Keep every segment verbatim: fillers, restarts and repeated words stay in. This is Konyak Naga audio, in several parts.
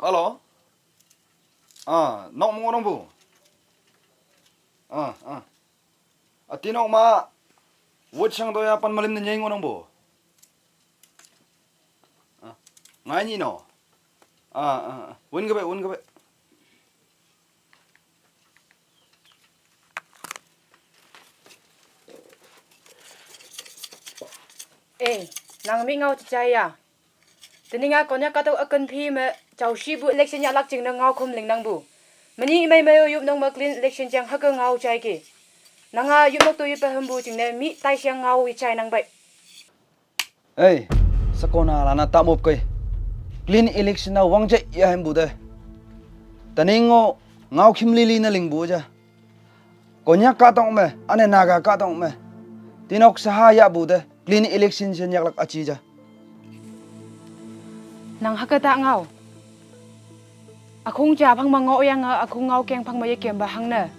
Hello. Ah, nok ma ngo nangpu. Ah, ah. Ati nok ma, vote shang to ya pan malim ne nyai ngo nangpu. Ah, ngai ni no. Ah, ah, ah. Win ke be, win ke be. Eh, nang mi ngau chichai ya. Teninga Konyak katok akan phi me chau shi bu election ya lak ching na ngau khum ling nang bu. Mani mai mai yup nong ma clean election chang haka ngau chai ke. Nanga yup nok tu yup pa hum bu ching na mi tai siang ngau wi chai nang bai. Ei, sakona lana ta mop kai. Clean election na wang jai ya hem bu de. Taning ngo ngau khim lili na ling bu ja. Konyak ka tong me, ane Naga ka tong me. Tinok saha ya bu de. Clean election sen yak lak achi ja. Nang haka ta ngau. Akhung cha phang ma ngo yang a, akhung ngau keng phang ma ye kem ba hang ne.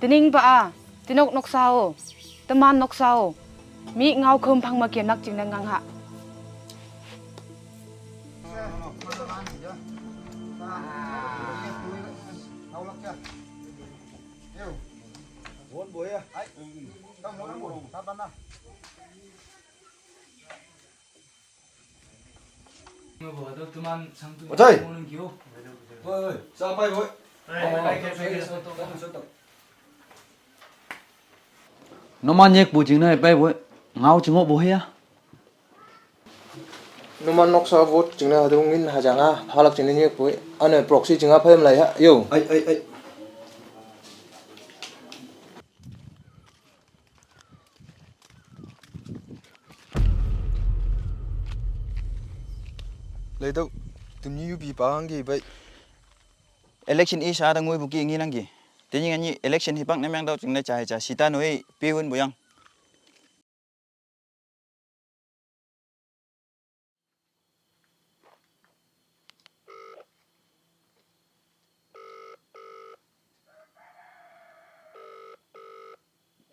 Tening ba a. Tinok noksa o, teman noksa o, mi ngau khum phang ma kiam nak ching na ngang ha. Oi. Oi, oi. Sa pai, oi. Numan yek bu jing na pai bu. Ngau jing bu ya. Numan noksa vote jing na hadu ngin hajanga. Halak jing ni yek bu. Ane proxy jing a pai mlai ha. Yo. Ai, ai, ai. Leidok, tumni U P pa hangge bai. Election isa da ngui buki ngi nanggi. Tenying ani election hipak nemyang dau ching na cha cha sita noi piwin buyang.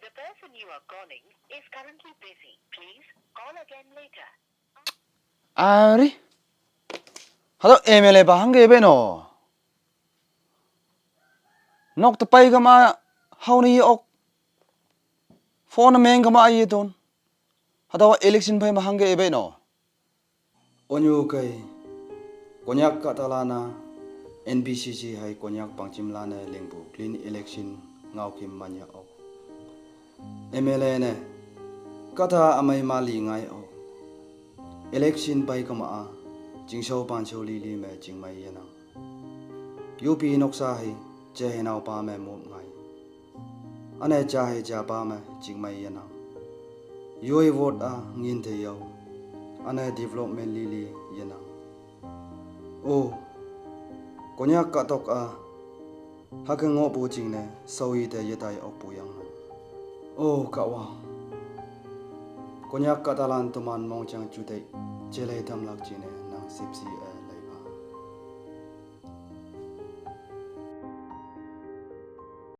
The person you are calling is currently busy. Please call again later. Ari. Hado M L A ba hangge be no. Nok te pai kama hau ni ok. Phone meng kama aye ton. Hado election pai ma hangge be no. Onyu kai, Konyak ka talana, N P C C hai Konyak pangchim lana lingpu clean election ngau kim manya ok. M L A ne, kata amai mali ngai ok. Election pai kama a, chingshau panshau lili me chingmai yanang. U P noksa hi, che henau pa me mop ngai. Ane cha he cha pa me chingmai yanang. Yoi vote a ngin the yau. Ane development lili yanang. O, Konyak ka tok a. Hake ngo pu ching ne, sawi te yetai ok pu yang nang. O, ka wa. Konyak ka talan tuman mong chang chute. Chele tam lak ching ne, nang sip si e.